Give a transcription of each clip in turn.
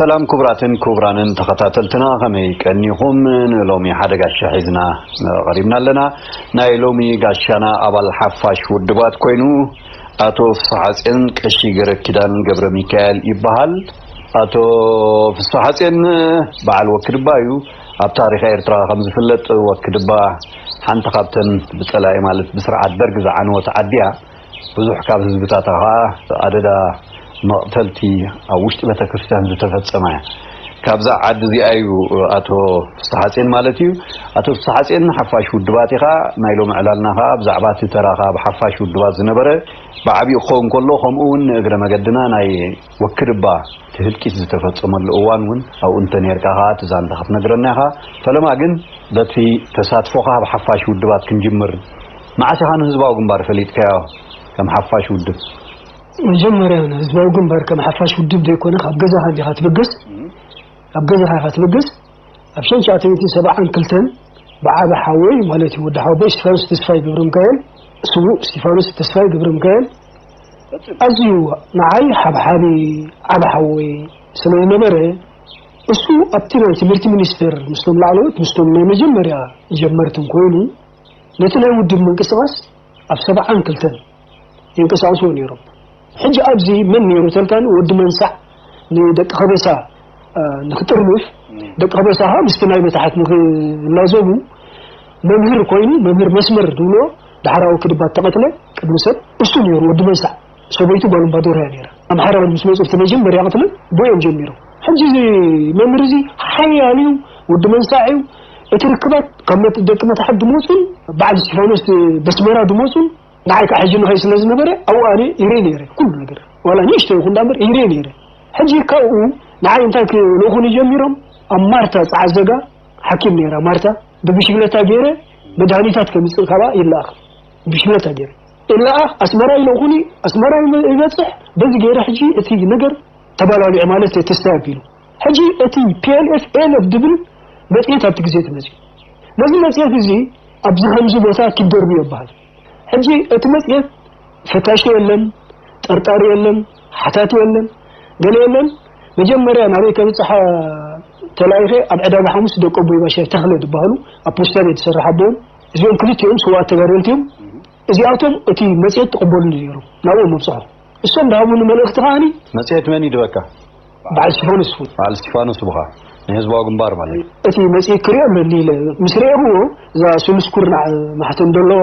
ሰላም ክቡራትን ክቡራንን ተኸታተልትና፣ ከመይ ቀኒኹም? ንሎሚ ሓደ ጋሻ ሒዝና ቀሪብና ኣለና። ናይ ሎሚ ጋሻና ኣባል ሓፋሽ ውድባት ኮይኑ ኣቶ ፍስሓጽዮን ቀሺ ገረ ኪዳን ገብረ ሚካኤል ይበሃል። ኣቶ ፍስሓጽዮን በዓል ወክድባ እዩ። ኣብ ታሪኽ ኤርትራ ከም ዝፍለጥ ወክድባ ሓንቲ ካብተን ብጸላኢ ማለት ብስርዓት ደርግ ዝዓነወት ዓዲ እያ። ብዙሕ ካብ ህዝብታታ ኸኣ ኣደዳ መቕተልቲ ኣብ ውሽጢ ቤተክርስትያን ዝተፈጸመ እያ። ካብዛ ዓዲ እዚኣ እዩ ኣቶ ፍስሓጼን ማለት እዩ። ኣቶ ፍስሓጼን ሓፋሽ ውድባት ኢኻ። ናይ ሎሚ ዕላልና ኸኣ ብዛዕባ እቲ ተራኻ ኣብ ሓፋሽ ውድባት ዝነበረ ብዓቢኡ ክኸውን ከሎ፣ ከምኡ እውን ንእግረ መገድና ናይ ወክድባ እቲ ህልቂት ዝተፈጸመሉ እዋን እውን ኣብኡ እንተ ነርካ ኸኣ እቲ ዛንታ ክትነግረና ኢኻ። ፈለማ ግን በቲ ተሳትፎኻ ኣብ ሓፋሽ ውድባት ክንጅምር። መዓስ ኢኻ ንህዝባዊ ግንባር ፈሊጥካዮ ከም ሓፋሽ ውድብ? መጀመርያ ንህዝባዊ ግንባር ከም ሓፋሽ ውድብ ዘይኮነ ካብ ገዛኻ እንዲኻ ትብገስ። ካብ ገዛኻ ኢኻ ትብገስ። ኣብ ሸንሻ ኣተሚቲ ሰብዓን ክልተን ብዓቢ ሓወይ ማለት እዩ፣ ወዲ ሓወቦይ እስጢፋኖስ ተስፋይ ገብረ ሚካኤል፣ ስዉእ እስጢፋኖስ ተስፋይ ገብረ ሚካኤል ኣዝዩ ንዓይ ሓብሓቢ ዓቢ ሓወይ ስለ ዝነበረ፣ እሱ ኣብቲ ናይ ትምህርቲ ሚኒስቴር ምስቶም ላዕለዎት፣ ምስቶም ናይ መጀመርያ ጀመርትን ኮይኑ፣ ነቲ ናይ ውድብ ምንቅስቓስ ኣብ ሰብዓን ክልተን የንቀሳቕስዎ ነይሮም። ሕጂ ኣብዚ መን ነይሩ ተልካኒ፣ ወዲ መንሳዕ ንደቂ ከበሳ፣ እ፣ ንክጥርንፍ፣ ደቂ ከበሳ ኸኣ ምስቲ ናይ በታሕት ንክላዘቡ መምህር ኮይኑ፣ መምህር መስመር ዝብሎ፣ ዳሕራዊ ክድባት ተቐትለ ቅድሚ ሰብ እሱ ነይሩ፣ ወዲ መንሳዕ። ሰበይቱ ጓል እምባዶር እያ ነይራ። ኣምሓራውያን ምስ መጹ እቲ መጀመርያ ቅትለት ብኦም ጀሚሮም። ሕጂ እዚ መምህር እዚ ሓያል እዩ፣ ወዲ መንሳዕ እዩ። እቲ ርክባት ካብ መት-፣ ደቂ መታሕት ድመጹን በዓል እስጢፋኖስ በስመራ ድመጹን ንዓይ ከዓ ሕጂ ንኸይ ስለ ዝነበረ ኣብኡ ኣነ ይርኢ ነይረ ኩሉ ነገር። ዋላ ንእሽቶ ይኹን እዳ እምበር ይርኢ ነይረ። ሕጂ ካብኡ ንዓይ እንታይ ክልእኹኒ ጀሚሮም? ኣብ ማርታ ጸዓዘጋ ሓኪም ነይራ ማርታ። ብብሽግለታ ገይረ መድሃኒታት ከምጽእ ካብኣ ይለኣኽ። ብሽግለታ ገይረ ይለኣኽ። ኣስመራ ይልእኹኒ፣ ኣስመራ ይመ-፣ ይበጽሕ። በዚ ገይረ ሕጂ እቲ ነገር ተባላሊዑ ማለት ተስተይ ኣቢሉ። ሕጂ እቲ ፒ ኤል ኤፍ ኤል ኤፍ ድብል መጽሔት ኣብቲ ግዜ እቲ መጽዩ። ነዚ መጽሔት እዚ ኣብዚ ከምዚ ቦታ ኪድ ደርብዮ ይበሃል። ሕጂ እቲ መጽሔት ፈታሺ የለን፣ ጠርጣሪ የለን፣ ሓታቲ የለን፣ ገለ የለን። መጀመርያ ናበይ ከብጽሓ ተላኢኸ ኣብ ዕዳጋ ሓሙስ ደቂ ኣቦይ ባሻይ ተኽለ ዝበሃሉ ኣብ ፖስታ ቤት ዝሰርሕ ኣቦኦም፣ እዚኦም ክልቲኦም ስዉኣት ተጋደልቲ እዮም። እዚኣቶም እቲ መጽሔት ትቕበሉኒ ነይሮም፣ ናብኦም ኣብጽሖ። እሶም ዝሃቡኒ መልእኽቲ ከኣኒ መጽሔት መን እዩ ድበካ? በዓል እስጢፋኖስ ይኹን። በዓል እስጢፋኖስ ብኻ ናይ ህዝባዊ ግንባር ማለት እዩ። እቲ መጽሔት ክሪኦ ኣለኒ ኢለ ምስ ረኤኽዎ፣ እዛ ስሉስ ኩርናዕ ማሕተም ዘለዋ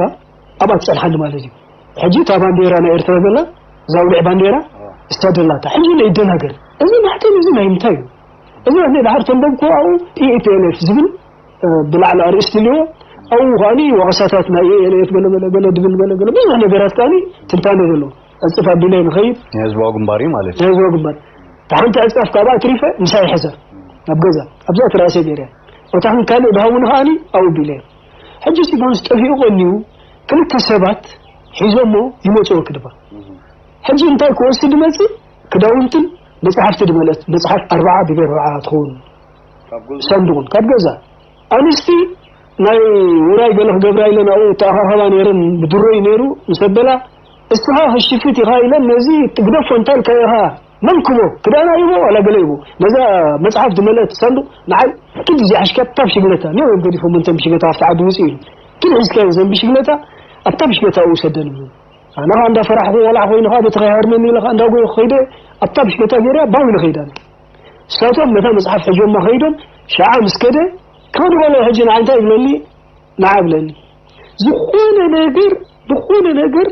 ኣብኣ ትጸንሓኒ ማለት እዩ። ሕጂ እታ ባንዴራ ናይ ኤርትራ ዘላ፣ እዛ ውልዕ ባንዴራ፣ እሳ ደላታ። ሕጂ ነይደናገር። እዚ ማሕተም እዚ ናይ ምንታይ እዩ? እዚ ናይ ድሓር ተንበብክዎ ኣብኡ ኢ ፒ ኤል ኤፍ ዝብል፣ እ፣ ብላዕሊ ኣርእስቲ ኣለዎ። ኣብኡ ከኣኒ ወቐሳታት ናይ ኢ ኤል ኤፍ ገለ ገለ ገለ ድብል ገለ ገለ ብዙሕ ነገራት ከኣኒ ትንታነ ዘለዎ። ዕጽፍ ኣቢለ ንኸይድ። ናይ ህዝባዊ ግንባር እዩ ማለት እዩ። ናይ ህዝባዊ ግንባር። እታ ሓንቲ ዕጻፍ ካብኣ ኣትሪፈ ምሳይ ሕዘ ኣብ ገዛ። ኣብዛ ትራእሰ ገይረ። እታ ካልእ ድሃቡኒ ከኣኒ ኣብኡ ቢለ። ሕጂ እስጢፋኖስ ጠፊኡ ቀንዩ ክልተ ሰባት ሒዞሞ ይመጽኡ ክድባ። ሕጂ እንታይ ክወስድ ድመጽእ? ክዳውንትን መጽሓፍቲ ድመልእት። መጽሓፍ ኣርባዓ ብቤት ኣርባዓ ትኸውን። ካብ ገዛ? ሳንዱቕን ካብ ገዛ። ኣንስቲ ናይ ውራይ ገለ ክገብራ ኢለን ኣብኡ ተኣኻኸባ ነይረን። ብድሮይ ነይሩ ምስ ኣበላ፣ እስኻ ክሽፍት ኢኻ ኢለን፣ ነዚ ትግደፎ እንታይ ኢልካ ኢኻ? መን ክቦ? ክዳና ይቦ ዋላ ገለ ይቦ? ነዛ መጽሓፍ ዝመልአት ሳንዱቕ ንዓይ ክዲ ዘይሓሽካ ኣብታ ብሽግለታ፣ ኔው እዮም ገዲፎም እንተን ብሽግለታ ኣብቲ ዓዲ ውጽእ ኢሉ። ግን ሒዝካዮ ዘን ብሽግለታ ኣብታ ብሽግለታ ኣብኡ ሰደን። ኣነ ኸኣ እንዳፈራሕኹ ቆልዓ ኮይነ ኸኣ በቲ ከይሃርመኒ ኢለ ኸኣ እንዳጎየኹ ከይደ ኣብታ ብሽክለታ ገይረ ባው ኢለ ከይደ ኣነ። ንሳቶም ነታ መጽሓፍ ሒዞማ ከይዶም ሸዓ ምስ ከደ ክኸዱ ከለዉ ሕጂ ንዓይ እንታይ ይብለኒ? ንዓ ይብለኒ። ዝኾነ ነገር፣ ዝኾነ ነገር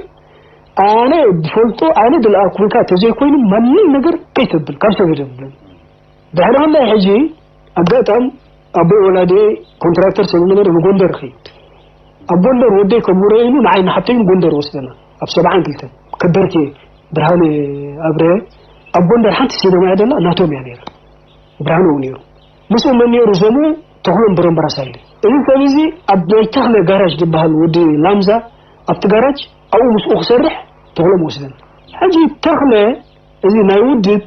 ኣነ ዝፈልጦ፣ ኣነ ዝለኣኩልካ ተዘይኮይኑ ማንም ነገር ከይተብል ካብ ሰብ ይደብለኒ። ድሕሪ ክንደይ ሕጂ ኣጋጣም ኣቦይ ወላዲየይ ኮንትራክተር ስለ ዝነበረ ንጎንደር ይኸይድ። ኣብ ጎንደር ወደይ ከምህሮ ኢሉ ንዓይ ንሓብተይን ጎንደር ወስደና። ኣብ ሰብዓን ክልተን ከበርቴ ብርሃነ ኣብርሀ ኣብ ጎንደር ሓንቲ ሲነማ እያ ደላ ናቶም እያ ነይራ። ብርሃነ እውን ነይሩ። ምስኡ መን ነይሩ ዘሙ ተኽሎም በረምበራስ ሃይለ። እዚ ሰብ እዚ ኣብ ናይ ተኽለ ጋራጅ ዝበሃል ወዲ ላምዛ ኣብቲ ጋራጅ ኣብኡ ምስኡ ክሰርሕ ተኽሎም ወስደና። ሕጂ ተኽለ እዚ ናይ ውድብ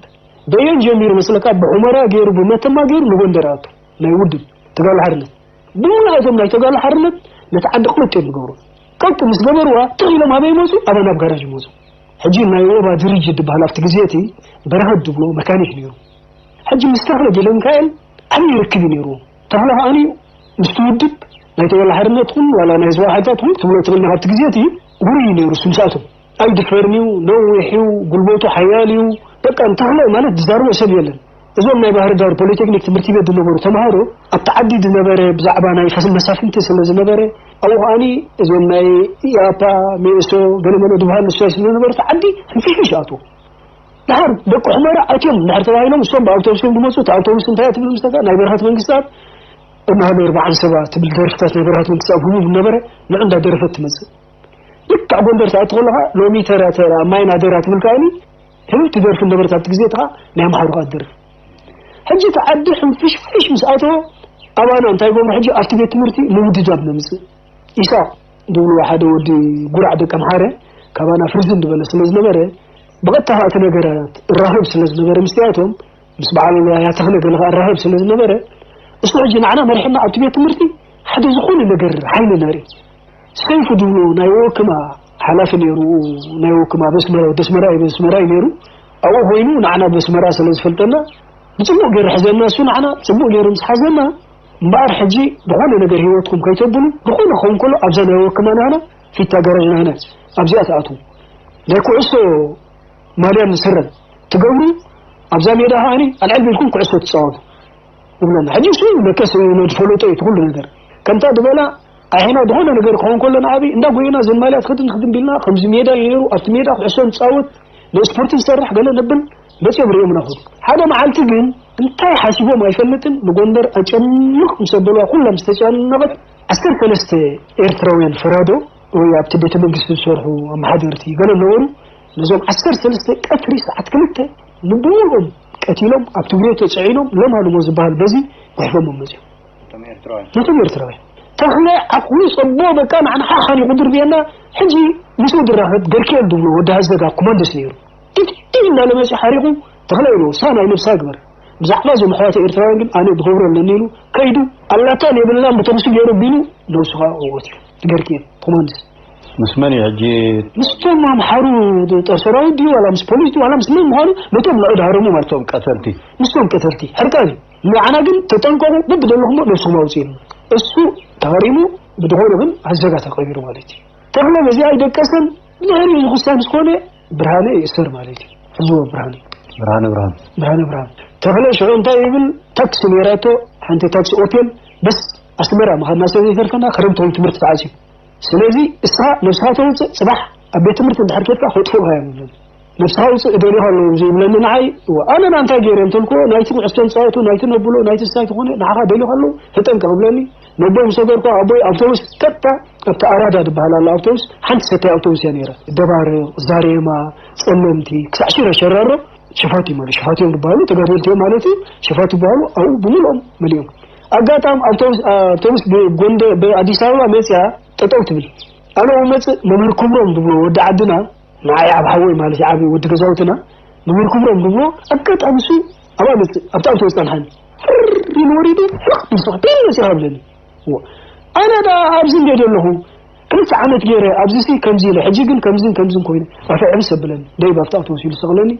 በየን ጀሚሩ መስለካ? ብሑመራ ገይሩ ብመተማ ገይሩ ንጎንደር ኣቱ ናይ ውድብ ተጋድሎ ሓርነት። ብሙሉእ እቶም ናይ ተጋድሎ ሓርነት ነቲ ዓዲ ቅልጥ እዮም ዝገብሩ። ቅልጥ ምስ ገበርዋ ትኽ ኢሎም ኣበይ ይመፁ? ኣበ ናብ ጋራጅ ይመፁ። ሕጂ ናይ ወባ ድርጅት ዝበሃል ኣብቲ ግዜ እቲ በረኸት ዝብሎ መካኒክ ነይሩ። ሕጂ ምስ ተኽለ ጊለ ሚካኤል ዓብዪ ርክብ እዩ ነይሩ። ተኽለ ከዓኒ ምስቲ ውድብ ናይ ተወላ ሓርነት ኹን ዋላ ናይ ህዝባዊ ሓይልታት ኹን ትብሎ ትብልና ካብቲ ግዜ እቲ ውሩይ እዩ ነይሩ። እሱ ምስኣቶም ኣይድፈርን እዩ፣ ነዊሕ እዩ፣ ጉልበቱ ሓያል እዩ። በቃ ንተኽለ ማለት ዝዛርቦ ሰብ የለን። እዞም ናይ ባህር ዳር ፖሊቴክኒክ ትምህርቲ ቤት ዝነበሩ ተምሃሮ ኣብቲ ዓዲ ዝነበረ ብዛዕባ ናይ ፈስ መሳፍንቲ ስለ ዝነበረ ኣብኡ ከዓኒ እዞም ናይ ኢኣፓ ሜሶ ገለመለ ዝበሃሉ ንሱ ስለ ዝነበሩ እቲ ዓዲ ሕንፍሽፍሽ ኣትዎ። ድሓር ደቂ ሑመራ ኣትዮም ድሕር ተባሂሎም እሶም ብኣውቶቡስ እዮም ዝመፁ። እቲ ኣውቶቡስ እንታይ ትብል ምስተካ ናይ በረኸት መንግስታት እማሃሉ ኣርባዓን ሰባ ትብል ደርፍታት ናይ በረኸት መንግስታት ህቡብ ነበረ። ንዑ እንዳደረፈት ትመፅእ። ልክዕ ጎንደር ትኣቲ ከለኻ ሎሚ ተራ ተራ ማይ ናደራ ትብል ከኣኒ ህብብ ትደርፍ ነበረት ኣብቲ ግዜ ተኻ ናይ ኣምሓሩ ከኣ ትደርፍ። ሕጂ እቲ ዓዲ ሕንፍሽፍሽ ምስ ኣተወ ኣባና እንታይ ይገብሩ ሕጂ ኣብቲ ቤት ትምህርቲ ምውድዳብ ነምፅእ። ኢሳቅ ዝብልዎ ሓደ ወዲ ጉራዕ ደቂ ኣምሓረ ካባና ፍርዝን ዝበለ ስለ ዝነበረ ብቐጥታ እቲ ነገራት እራኸብ ስለ ዝነበረ ምስቲኣቶም ምስ በዓል ያተኽለ ገለ ከኣ እራኸብ ስለ ዝነበረ እሱ ሕጂ ንዓና መሪሕና ኣብቲ ቤት ትምህርቲ ሓደ ዝኾነ ነገር ሓይሊ ነርኢ ሰይፉ ዝብሉ ናይ ወክማ ሓላፊ ነይሩ። ናይ ወክማ በስመራ ወደ ስመራ እዩ በስመራ እዩ ነይሩ። ኣብኡ ኮይኑ ንዓና በስመራ ስለ ዝፈልጠና ብፅቡቅ ገይሩ ሕዘና እሱ ንዓና ፅቡቅ ገይሩ ምስ ሓዘና እምበኣር ሕጂ ዝኾነ ነገር ህይወትኩም ከይተብሉ ዝኾነ ክኸውን ከሎ ኣብዛ ናይ ወክማ ናህና ፊታ ጋራጅ ናህና ኣብዚኣ ትኣትዉ ናይ ኩዕሶ ማልያን ስረን ትገብሩ ኣብዛ ሜዳ ከዓኒ ኣልዕል ቢልኩም ኩዕሶ ትፃወቱ ይብለና። ሕጂ እሱ ለከስ ነድ ፈለጦ እዩ እቲ ኩሉ ነገር ከምታ ዝበላ ኣሒና ዝኾነ ነገር ክኸውን ከሎ ንዓቢ እንዳ ጎይና ዘን ማልያ ትኽድን ትኽድን ቢልና ከምዚ ሜዳ እዩ ነይሩ ኣብቲ ሜዳ ኩዕሶ ንፃወት ንስፖርት ንሰርሕ ገለ ነብል መፅኦም ርእዮም ናኹዱ ሓደ መዓልቲ ግን እንታይ ሓሲቦም ኣይፈልጥን ንጎንደር ኣጨንቕ ምስ ኣበልዋ ኩላ ምስ ተጨነቐት ዓሰርተ ሰለስተ ኤርትራውያን ፈራዶ ወይ ኣብቲ ቤተ መንግስቲ ዝሰርሑ ኣመሓደርቲ ገለ ነበሩ ነዞም ዓሰርተ ሰለስተ ቀትሪ ሰዓት ክልተ ንብምልኦም ቀቲሎም ኣብ ትግሬ ተፅዒኖም ለማልሞ ዝበሃል በዚ ጉሕፎሞም መፅኦም ነቶም ኤርትራውያን ተኽለ ዓቕሉ ፀቦ በቃ ንዓና ሓሓን ይቁድር ብየና ሕጂ ምስኡ ድራኸብ ገርክኤል ዝብሎ ወዲ ሃዘጋ ኮማንደስ ነይሩ ትትይ እናለ መፂ ሓሪቑ ተኽለ ኢሉ ውሳ ናይ ነብሳ ግበር ብዛዕባ እዞም ኣሕዋት ኤርትራውያን ግን ኣነ ዝገብሮ ኣለኒ ኢሉ ከይዱ ኣላታ የብልናን ብተኹሲ ገይሩ ቢሉ ነብሱ ከዓ ዕወት እዩ ገርክኤል ኮማንደስ ምስ መን እዩ ሕጂ ምስቶም ኣምሓሩ ጦር ሰራዊት ድዩ ዋላ ምስ ፖሊስ ድዩ ዋላ ምስ መን ምዃኑ ነቶም ንዑ ድሃረሙ ማለት እቶም ቀተልቲ ምስቶም ቀተልቲ ሕርቃን እዩ ንዓና ግን ተጠንቀቑ በብደለኹሞ ነብስኹም ኣውፅኡ ኢሉ እሱ ተሃሪሙ ብድኾነ ግን ኣዘጋ ተቐቢሩ ማለት እዩ ተኽለ በዚኣ ኣይደቀሰን ብድሕሪኡ ዝኽሳይ ምስ ኮነ ብርሃነ ይእሰር ማለት እዩ ሕዝዎ ብርሃነ ብርሃነ ብርሃን ብርሃነ ብርሃን ተኽለ ሽዑ እንታይ ይብል ታክሲ ነይራቶ ሓንቲ ታክሲ ኦቴል በስ ኣስመራ ምኻድና ስለ ዘይተርፈና ክረምታዊ ትምህርቲ ተዓፅዩ ስለዚ እስኻ ነብስኻ ተውፅእ ፅባሕ ኣብ ቤት ትምህርቲ እንድሕር ኬድካ ከጥፍኡኻ እዮም ይብለኒ ነብስኻ ውፅእ እደልዩ ኣለዉ ዘይብለኒ ንዓይ ኣነ ንኣ እንታይ ገይረ እንተልክዎ ናይቲ ኩዕሶ ንፃወቱ ናይቲ ነብሎ ናይቲ ስታይ ዝኾነ ንዓኻ ደልዩ ኣለዉ ተጠንቀቕ ይብለኒ ነቦይ ምስ ሰገርኩ ኣቦይ ኣውቶቡስ ቀጥታ ኣብቲ ኣራዳ ዝበሃል ኣሎ ኣውቶቡስ ሓንቲ ሰታይ ኣውቶቡስ እያ ነይራ ደባርቕ ዛሬማ ጸለምቲ ክሳዕ ሽረ ሸራሮ ሽፋት እዩ ማለት ሽፋት እዮም ዝበሃሉ ተጋደልቲ እዮም ማለት እዩ ሽፋት ዝበሃሉ ኣብኡ ብምልኦም መሊኦም ኣጋጣሚ ኣውቶቡስ ኣውቶቡስ ብጎንደ ብኣዲስ ኣበባ መፅያ ጠጠው ትብል ኣነ መፅእ መምህር ክብሮም ዝብሎ ወዲ ዓድና ንዓይ ዓብ ሓወይ ማለት እዩ ዓብ ወዲ ገዛውትና መምህር ክብሮም ዝብሎ ኣጋጣሚ እሱ ኣብኣ መፅእ ኣብቲ ኣውቶቡስ ጸንሓኒ ፍር ኢሉ ወሪዱ ሕቕ ኢሉ ስቕ ቢል መፅእ ሃብለኒ ኣነ ዳ ኣብዚ እንደ ዘለኹ ክልተ ዓመት ገይረ ኣብዚ ሲ ከምዚ ኢለ ሕጂ ግን ከምዝን ከምዝን ኮይነ ኣፈ ዕብስ ኣብለኒ ደይ ባብቲ ኣውቶቡስ ኢሉ ሰቕለኒ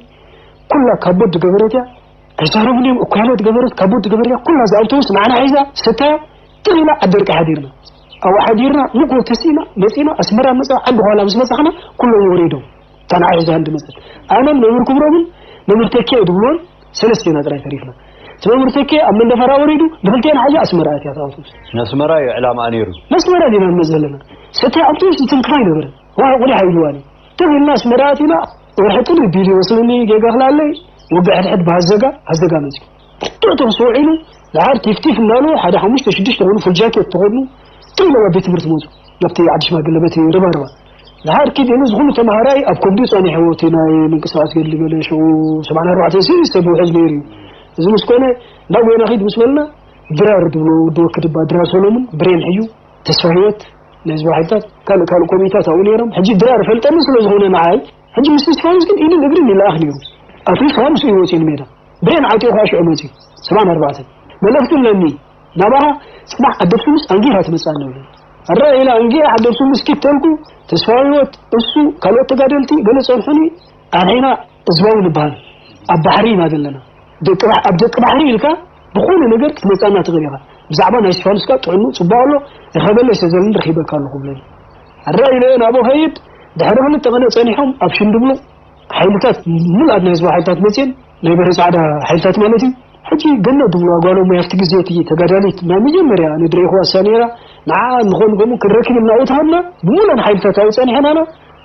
ኩላ ካብ ቦድ ገበረት እያ ኣይዛረቡን እዮም እኳ ያለት ገበረት ካብ ቦድ ገበረት እያ ኩላ እዚ ኣውቶቡስ ንዓና ሒዛ ሰታያ ትሪላ ዓደርቂ ሓዲርና ኣብኡ ሓዲርና ንጎ ተሲና መፂና ኣስመራ መፃ ዓዲ ኋላ ምስ በፃሕና ኩሎም ወሪዶም እታ ንዓይ ሒዛ እንዲ መፀት ኣነን መምህር ክብሮምን መምህር ተኪ ዝብልዎን ሰለስቴና ጥራይ ተሪፍና እቲ መምህር ተኪ ኣብ መንደፈራ ወሪዱ ንክልቴና ሓዚ ኣስመራ ኣትያ ኣውቶቡስ ነስመራ እዩ ዕላማኣ ነይሩ ነስመራ ዲና ንመፅ ዘለና ሰታይ ኣውቶቡስ ዝትንክፋ ኣይነበረን ዋ ቁሊሕ ኣይብልዋን እዩ ተብልና ኣስመራ ኣቲና ወርሒ ጥሪ ቢል ይመስለኒ ጌጋ ክላለይ ወግዕ ሕድሕድ ብሃዘጋ ሃዘጋ መፅዩ ብርቱዕ ተምሲ ውዒሉ ደሓር ቲፍቲፍ እናሉ ሓደ ሓሙሽተ ሽዱሽተ ኮይኑ ፉል ጃኬት ተኸድኑ ጥሪ ኢሎም ኣብ ቤት ትምህርቲ መፁ ናብቲ ዓዲ ሽማግለ በቲ ርባርባ ደሓር ኪድ ኢሉ ዝኹሉ ተምሃራይ ኣብ ኮምዲ ፀኒሕዎ እቲ ናይ ምንቅስቃስ ገድሊ ገለ ሽዑ ሰብዓን ኣርባዕተን ሲ ሰብ ውሕዝ ነይሩ እዩ እዚ ምስ ኮነ ናብ ወይና ኺድ ምስ በልና ድራር ድብሎ ወዲ ወክድባ ድራር ሰሎሙን ብሬን ሕዩ ተስፋ ህይወት ናይ ህዝባዊ ሓይልታት ካልእ ካልእ ኮሚታት ኣብኡ ነይሮም ሕጂ ድራር ፈልጠኒ ስለ ዝኾነ ንዓይ ሕጂ ምስ ተስፋ ግን ኢድን እግርን ይለኣኽ ነይሩ ኣትሊስት ከዓ ምስኡ ይወፅኡ ንሜዳ ብሬን ዓጢቑ ከዓ ሽዑ መፅዩ ሰብዓን ኣርባዕተን መልእኽቲ ኣለኒ ናባኻ ፅባሕ ኣደብሱምስ ኣንጊኻ ትመፅእ ኣለብለኒ ኣረ ኢለ ኣንጊ ኣደብሱምስ ኪድ ተልኩ ተስፋ ህይወት እሱ ካልኦት ተጋደልቲ ገለ ፀንሑኒ ኣንሒና ህዝባዊ ንበሃል ኣብ ባሕሪ ኢና ዘለና ደቂ ባሕ- ኣብ ደቂ ባሕሪ ኢልካ ዝኾነ ነገር ክትመጻና ትኽእል ኢኻ። ብዛዕባ ናይ እስፋንስ ከኣ ጥዕኑ ጽቡቕ ኣሎ፣ ይኸበለ ሰዘልን ረኺበካ ኣለኹ ብለኒ። ኣረ ኢለ ናብኡ ኸይድ፣ ድሕሪ ክልተ ቀነ ጸኒሖም ኣብ ሽንድብሉ ሓይልታት፣ ምሉኣት ናይ ህዝባዊ ሓይልታት መጽየን፣ ናይ በርሀ ጻዕዳ ሓይልታት ማለት እዩ። ሕጂ ገነት ድብሉ ኣጓሎም ወይ ኣብቲ ግዜ እቲ ተጋዳሊት ናይ መጀመርያ ኣነ ድረይኹዋ እሳ ነይራ። ንዓ ንኾን ከምኡ ክንረክብ ኢልና ኣብኡ ተሃብና፣ ብምሉኣን ሓይልታት ኣብኡ ጸኒሐን ኣና።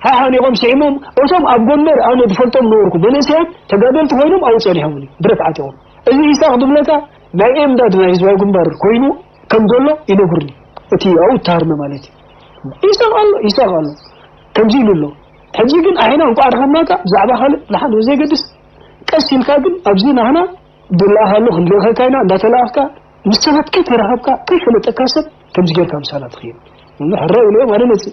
ሓሓኒቖም ስዒሞም፣ እቶም ኣብ ጎንደር ኣነ ዝፈልጦም ነበርኩ መንእሰያት ተጋደልቲ ኮይኖም ኣብኡ ጸኒሖምኒ ብረት ዓጢቖም። እዚ ኢሳቕ ድብለካ ናይ ኤምዳድ ናይ ህዝባዊ ግንባር ኮይኑ ከም ዘሎ ይነግሩኒ። እቲ ኣብኡ እተሃርመ ማለት እዩ። ኢሳቕ ኣሎ፣ ኢሳቕ ኣሎ። ከምዚ ኢሉ ኣሎ። ሕጂ ግን ኣሒና እንቋዕ ረኸብናካ፣ ብዛዕባ ካልእ ደሓን ዘይገድስ፣ ቀስ ኢልካ ግን ኣብዚ ናህና ድልኣኽ ኣሎ፣ ክንልእኸካ ኢና፣ እንዳተላኣኽካ ምስ ሰባት ከይተራኸብካ፣ ከይፈለጠካ ሰብ ከምዚ ጌርካ ምሳና ትኽእል። ሕራይ ኢለዮም ኣነ መጽእ።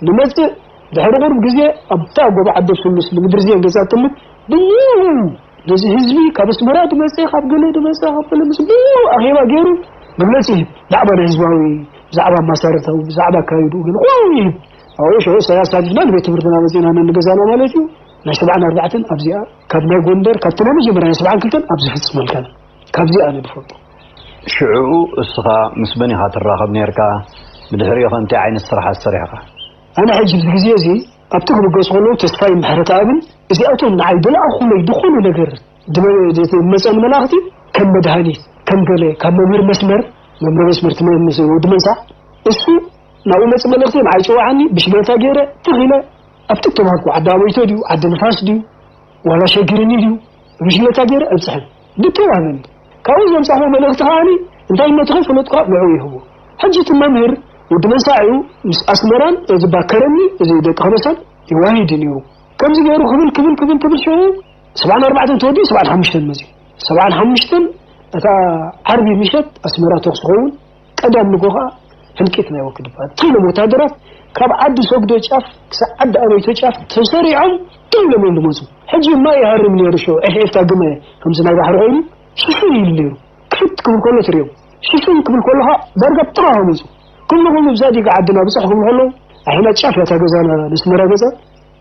ንመጽእ ድሕሪ ቁሩብ ግዜ ኣብታ ጎቦ ዓደ ስሉስ ንምድሪ ዜን ገጻ ትምት ብሙሉ ነዚ ህዝቢ ካብ ኣስመራ ድመጸ፣ ካብ ገለ ድመጸ፣ ካብ ገለ ምስ ብሙሉ ኣኼባ ገይሩ መግለጺ ይህብ። ብዛዕባ ናይ ህዝባዊ፣ ብዛዕባ ማሳረታዊ፣ ብዛዕባ ኣካይዱ ግን ቁሩብ ይህብ። ኣብኡ ሽዑ ኢሳያስ ሓሊፍና ንቤት ትምህርትና መጺእና ነንገዛና ማለት እዩ። ናይ ሰብዓን ኣርባዕተን ኣብዚኣ ካብ ናይ ጎንደር ካብቲ ናይ መጀመርያ ናይ ሰብዓን ክልተን ኣብዚ ፍጽመልካን ካብዚ ኣነ ድፈልጦ። ሽዑኡ እስኻ ምስ መን ኢኻ ትራኸብ ነርካ? ብድሕሪኡ ኸ እንታይ ዓይነት ስራሓት ሰሪሕኻ? ኣነ ሕጂ ኣብዚ ግዜ እዚ ኣብቲ ክብገሱ ከለዉ ተስፋይ ምሕረተኣብን እዚኣቶም ንዓይ ድለኣኹለይ ዝኾነ ነገር ድመ- ድመ- መጸኒ መላእኽቲ ከም መድሃኒት ከም ገለ ካብ መምህር መስመር መምህር መስመር ትመ- ምስ ወዲ መንሳዕ እሱ ናብኡ መጽእ መልእኽቲ ንዓይ ጨዋዓኒ ብሽመታ ገይረ ትኺለ ኣብቲ ተባህልኩ ዓዲ ኣበይቶ ድዩ ዓዲ ንፋስ ድዩ ዋላ ሸግርኒ ድዩ ብሽመታ ገይረ ኣብጽሐን ብተባህለኒ ካብኡ ዘምጻኹ መልእኽቲ ከዓኒ እንታይ እነትኸ ፈለጥኳ ንዑ ይህቡ ሕጂ እቲ መምህር ወዲ መንሳዕ እዩ ምስ ኣስመራን እዚ ባከረኒ እዚ ደቂ ከበሳን ይዋሂድ ነይሩ ከምዚ ገይሩ ክብል ክብል ክብል ክብል ሽዑ ሰብዓን ኣርባዕተን ተወዲኡ ሰብዓን ሓሙሽተን መፅዩ ሰብዓን ሓሙሽተን እታ ዓርቢ ምሸት ኣስመራ ተኩስ ክኸውን ቀዳም ንጎ ከዓ ህልቂት ናይ ወክድ ይበሃል ትሎም ወታደራት ካብ ዓዲ ሰግዶ ጫፍ ክሳብ ዓዲ ኣበይቶ ጫፍ ተሰሪዖም ትሎም እዮም ዝመፁ ሕጂ ማይ ይሃርም ነይሩ ሽዑ ዒፍዒፍታ ግመ ከምዚ ናይ ባሕሪ ኮይኑ ሽፍን ኢሉ ነይሩ ክፍት ክብል ከሎ ትሪኦም ሽፍን ክብል ከሎ ከዓ ዳርጋ ጥራ መፁ ኩሉ ኩሉ ብዛ ዲጋ ዓድና ብፅሕ ክብል ከሎ ኣሒና ጫፍ እያ እታ ገዛና ነስመራ ገዛ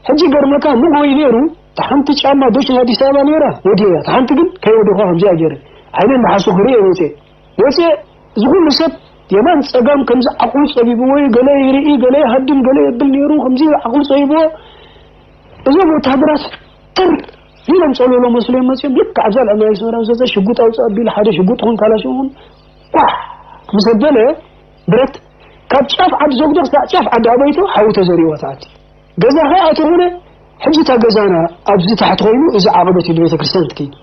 ሕጂ ገርመካ ንጎይ ነይሩ እታ ሓንቲ ጫማ ዶች ናይ ኣዲስ ኣበባ ነይራ ወዲያ እያ እታ ሓንቲ ግን ከይወደኳ ከምዚኣ ገይረ ዓይነ መሓሱ ክርኢ ወፅየ ወፅየ እዚ ኩሉ ሰብ የማን ፀጋም ከምዚ ዓቕሉ ፀቢብዎ እዩ ገለ ይርኢ ገለ ይሃድም ገለ የብል ነይሩ ከምዚ ዓቕሉ ፀቢብዎ እዞም ወታደራት ተር ኢሎም ፀለሎ መስሎ እዮም መፅኦም ልክዕ ኣብዛ ልዕሊ ናይ ሰውራን ዘዘ ሽጉጥ ኣውፅእ ኣቢሉ ሓደ ሽጉጥ ኹን ካላሽ ኹን ኳሕ ምስ ኣበለ ብረት ካብ ጫፍ ዓዲ ዘጉዶ ክሳዕ ጫፍ ዓዲ ኣበይቶ ሓዊ ተዘሪዋ ትኣቲ ገዛ ከይ ኣተኹነ ሕጂ እታ ገዛና ኣብዚ ታሕቲ ኮይኑ እዚ ዓቐበት እዩ ንቤተ ክርስቲያን ትከይድ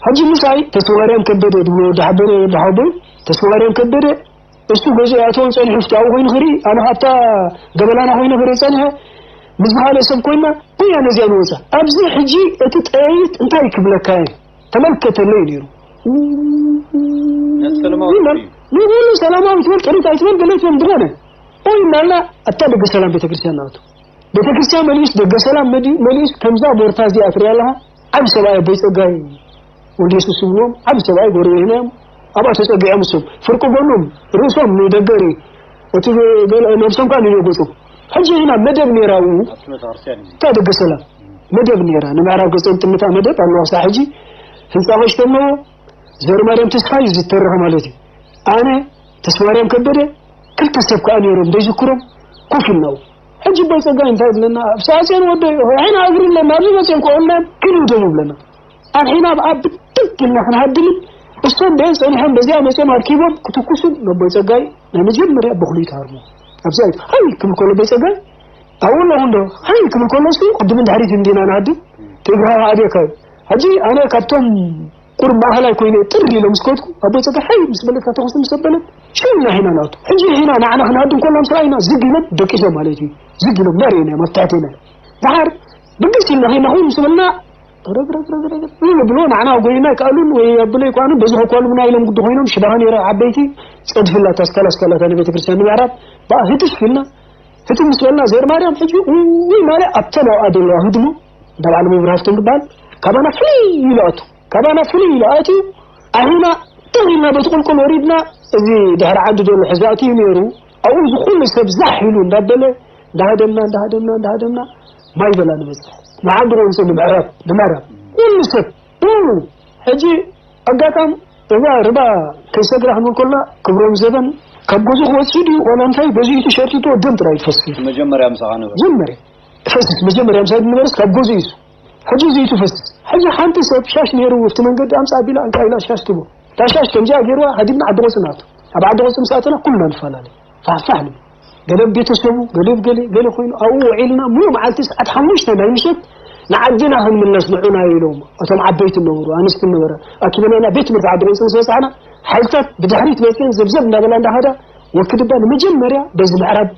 ሕጂ ምሳይ ተስፋማርያም ከበደ ድብሎ ወዲ ሓበነ ወዲ ሓቦይ ተስፋማርያም ከበደ እሱ ገዛ ኣተውን ፀኒሑ ፍትያዊ ኮይኑ ክርኢ ኣነ ካብታ ገበላና ኮይኑ ክርኢ ፀኒሐ ምስ በሃለ ሰብ ኮይና እያ ነዚኣ ንወፃ ኣብዚ ሕጂ እቲ ጠያይት እንታይ ክብለካ እየ ተመልከተለይ ነይሩ ንብሉ ሰላማዊ ትበል ጥሪት ኣይትበል ገለ ኣይትበል ዝኾነ ኦይ እናልና ኣብታ ደገ ሰላም ቤተክርስትያን ናቱ ቤተክርስትያን መሊስ ደገ ሰላም መሊስ ከምዛ ቦርታ እዚኣ ትሪያ ኣለኻ ዓብ ሰብኣይ ኣቦይ ፀጋይ ወልደ የሱስ ዝብልዎም ዓብ ሰብኣይ ጎረቤትና እዮም ኣብኣ ተፀጊዖም እሶም ፍርቂ ጎኖም ርእሶም ንደገ ርኢ እቲ ነብሶም ከዓ ንዮ ገፁ ሕጂ ኢና መደብ ነይራ እታ ደገ ሰላም መደብ ነይራ ንምዕራብ ገፀን ጥምታ መደብ ኣለዋ ክሳዕ ሕጂ ህንፃ ቐሽቶ ኣለዎ ዘርማርያም ተስፋይ ዝተረኸ ማለት እዩ ኣነ ተስማርያም ከበደ ክልተ ሰብ ከዓ ነይሮም ዘይዝክሮም ኮፍ ኢልናው ሕጂ ኣቦይ ፀጋይ እንታይ ይብለና ኣብ ሰዓፅዮን ወደ ሕና እግሪ ኣለና ኣብዚ መፅኦም ከኦልና ክንውደም ይብለና ኣንሒና ኣብኣ ብትክ ኢልና ክንሃድምን እሶም ደን ፀኒሖም በዚኣ መፅኦም ኣርኪቦም ክትኩሱን ነቦይ ፀጋይ ናይ መጀመርያ በክሉ ይትሃርሞ ኣብዛ ሃይ ክብል ከሎ ቦይ ፀጋይ ኣብኡ ኣለኹ እንዶ ሃይ ክብል ከሎ እሱ ቅድምን ድሕሪት እንዲና ንሃድም ትግራይ ኣድየካ እዩ ሕጂ ኣነ ካብቶም ቁሩብ ማእኸላይ ኮይነ ጥር ኢለ ምስ ከድኩ ኣቦይ ፀጋይ ሓይ ምስ በለትካ ተኹሲ ምስ ኣበለት ሽም ኢና ሒና ንኣቱ ሕጂ ሒና ንዓና ክንሃድም ከሎ ምስ ረኣዩና ዝግ ኢሎም ደቂሶም ማለት እዩ ዝግ ኢሎም ናር እዮም ኣብ ትሕቴና ደሓር ብግስ ኢልና ሒና ኹን ምስ በልና ረግረግረግረግ ብሎ ንዓና ጎይና ይከኣሉን ወይ ኣበሎ ይኳኑ በዚ ከኳሉምና ኢሎም ግዲ ኮይኖም ሽባኻ ነይረ ዓበይቲ ፀድፍላ ታስካላ ስካላታ ንቤተክርስትያን ንምዕራብ ብኣ ህትፍ ኢልና ህትፍ ምስ በልና ዘር ማርያም ሕጂ ውይ ማለ ኣብተን ኣብኣ ዘለዋ ህድሞ እንዳ በዓል መብራህቶም ዝበሃል ካባና ፍልይ ኢሉ ኣቱ ካባና ፍልይ ኢሉ ኣትዩ ኣሂና ትኽ ኢልና በቲ ቁልቁል ወሪድና እዚ ድሕሪ ዓዲ ዘሎ ሕዚ ኣትዩ ነይሩ ኣብኡ እዚ ኩሉ ሰብ ዛሕ ኢሉ እንዳበለ እንዳሃደምና እንዳሃደምና እንዳሃደምና ማይ በላ ንበፅሕ ንዓዲ ወንፀ ንምዕራብ ንምዕራብ ኩሉ ሰብ ኩሉ ሕጂ ኣጋጣም እዛ ርባ ከይሰግራ ክንብል ከላ ክብሮም ዘበን ካብ ገዙ ክወፅእ ድዩ ዋላ እንታይ በዚ ቲሸርት ይቶ ደም ጥራይ ትፈስስ። መጀመርያ ምሳኻ ነበር። መጀመርያ ፈስስ መጀመርያ ምሳይ ንበርስ ካብ ገዙ እዩ። ሕጂ እዚ እዩ ትፈስስ። ሕጂ ሓንቲ ሰብ ሻሽ ነይሩ ኣብቲ መንገዲ ኣምፃ ቢላ እንታይ ኢላ ሻሽ ትቦ። እታ ሻሽ ከምዚኣ ገይርዋ ሃዲምና ዓዲ ቆፅናቱ። ኣብ ዓዲ ቆፅም ሰኣተና ኩልና ንፈላለ። ፋሕፋሕ ንብል። ገለ ቤተሰቡ ገለ ገለ ገለ ኮይኑ ኣብኡ ውዒልና ሙሉ መዓልቲ ሰዓት ሓሙሽተ ናይ ምሸት ንዓድና ክንምለስ ንዑና ኢሎም እቶም ዓበይቲ ነበሩ ኣንስቲ ነበረ ኣኪበናና ቤት ትምህርቲ ዓዲ ቆፅም ዝበፃዕና ሓይልታት ብድሕሪት መፅን ዘብዘብ እንዳበላ እንዳኸዳ ወክድባ ንመጀመርያ በዚ ምዕራብ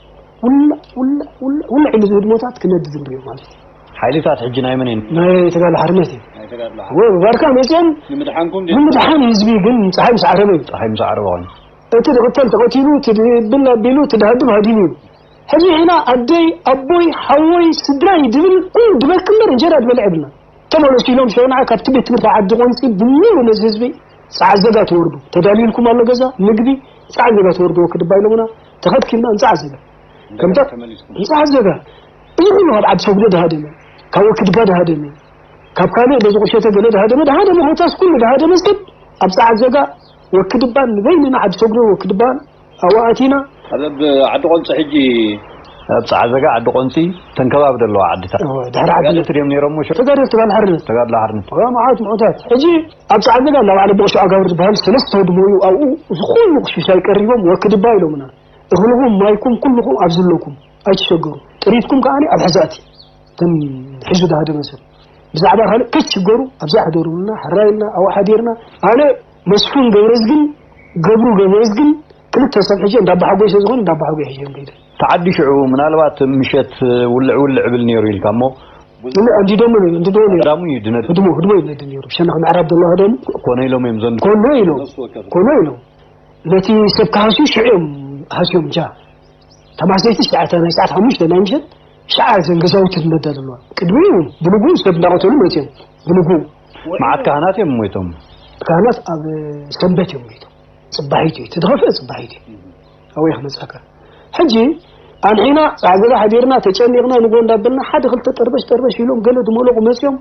ውላ ውላ ውላ ውላ ኢሉ ዝህድሞታት ክነድድ ንሪኦ ማለት እዩ። ሓይልታት ሕጂ ናይ መን ናይ ተጋድሎ ሓርነት እዩ። ወይ ባርካ መፅኦም ንምድሓን ህዝቢ ግን ፀሓይ ምስ ዓረበ እዩ። ፀሓይ ምስ ዓረበ ኮይኑ እቲ ዝቕተል ተቐቲሉ እቲ ድብል ኣቢሉ እቲ ድሃድም ሃዲሙ እዩ። ሕጂ ሕና ኣደይ ኣቦይ ሓወይ ስድራይ ድብል ኩሉ ድበክ እምበር እንጀራ ድበልዕ የብልና። ተመለሱ ኢሎም ሸውና ካብቲ ቤት ትምህርቲ ዓዲ ቆንፂ ብምሉ ነዚ ህዝቢ ፃዓ ዘጋ ትወርዱ ተዳልዩልኩም ኣሎ ገዛ ምግቢ ፃዓ ዘጋ ትወርዱ ወክድባ ኢሎምና ተኸትኪልና እንፃዓ ዘጋ ከምታ እንፃዓ ዘጋ እዚ ኩሉ ካብ ዓዲ ሰጉዶ ድሃደመ ካብ ወክድባ ድሃደመ ካብ ካልእ በዚ ቁሸተ ገለ ድሃደመ ድሃደመ ኮታስ ኩሉ ድሃደመ ሰብ ኣብ ፃዓ ዘጋ ወክድባን ንበይንና ዓዲ ሰጉዶ ወክድባን ኣብኡ ኣቲና ኣብ ዓዲ ቆንፂ ሕጂ ኣብ ፃዓ ዘጋ ዓዲ ቆንፂ ተንከባብ ዘለዋ ዓድታት ድሕሪ ዓዲ ድዮም ነይሮም ሸ ተጋደልቲ ጋል ሓርነት ተጋድሎ ሓርነት መዓት ምዑታት ሕጂ ኣብ ፃዓ ዘጋ እንዳባዕለ ብቑሹ ኣጋብር ዝበሃል ሰለስተ ወዲ ሞዩ ኣብኡ ዝኾኑ ቁሽሻይ ቀሪቦም ወክድባ ኢሎምና እኽልኹም ማይኩም ኩልኹም ኣብዚ ኣለኩም ኣይትሸገሩ ጥሪትኩም ከዓኒ ኣብ ሕዛእቲ ተን ሒዙ ድሃደመ ሰብ ብዛዕባ ካልእ ከይትሽገሩ ኣብዛ ሕደሩልና ሕራይልና ኣብኡ ሓዲርና ኣነ መስፉን ገብረዝግን ገብሩ ገብረዝግን ክልተ ሰብ ሕጂ እንዳባሓጎይ ስለ ዝኾኑ እንዳባሓጎይ ሒዞም ከይደ ተዓዲ ሽዑ ምናልባት ምሸት ውልዕ ውልዕ ብል ነይሩ ኢልካ እሞ እንዲዶም እንዲዶ ነይሩ ቀዳሙ እዩ ድነድ ህድሞ ህድሞ ይነድ ነይሩ ሸነኽ ምዕራብ ዘሎ ህደሙ ኮነ ኢሎም እዮም ዘንድ ኮነ ኢሎም ኮነ ኢሎም ነቲ ሰብ ክሃስዩ ሽዑ እዮም ሃስዮም ጃ ተማሰይቲ ሰዓት ናይ ሰዓት ሓሙሽተ ናይ ምሸት ሸዓ ዘን ገዛውቲ ዝነዳ ዘለዋ ቅድሚኡ ብንጉ ሰብ እንዳቐተሉ መፅዮም ብንጉ መዓት ካህናት እዮም ሞይቶም ካህናት ኣብ ሰንበት እዮም ሞይቶም ፅባሒት እዩ ትድኸፍአ ፅባሒት እዩ ኣበይ ክመፅኣካ ሕጂ ኣንሒና ፃዕገዛ ሓዲርና ተጨኒቕና ንጎ እንዳበልና ሓደ ክልተ ጠርበሽ ጠርበሽ ኢሎም ገለ ዝመለቑ መፅዮም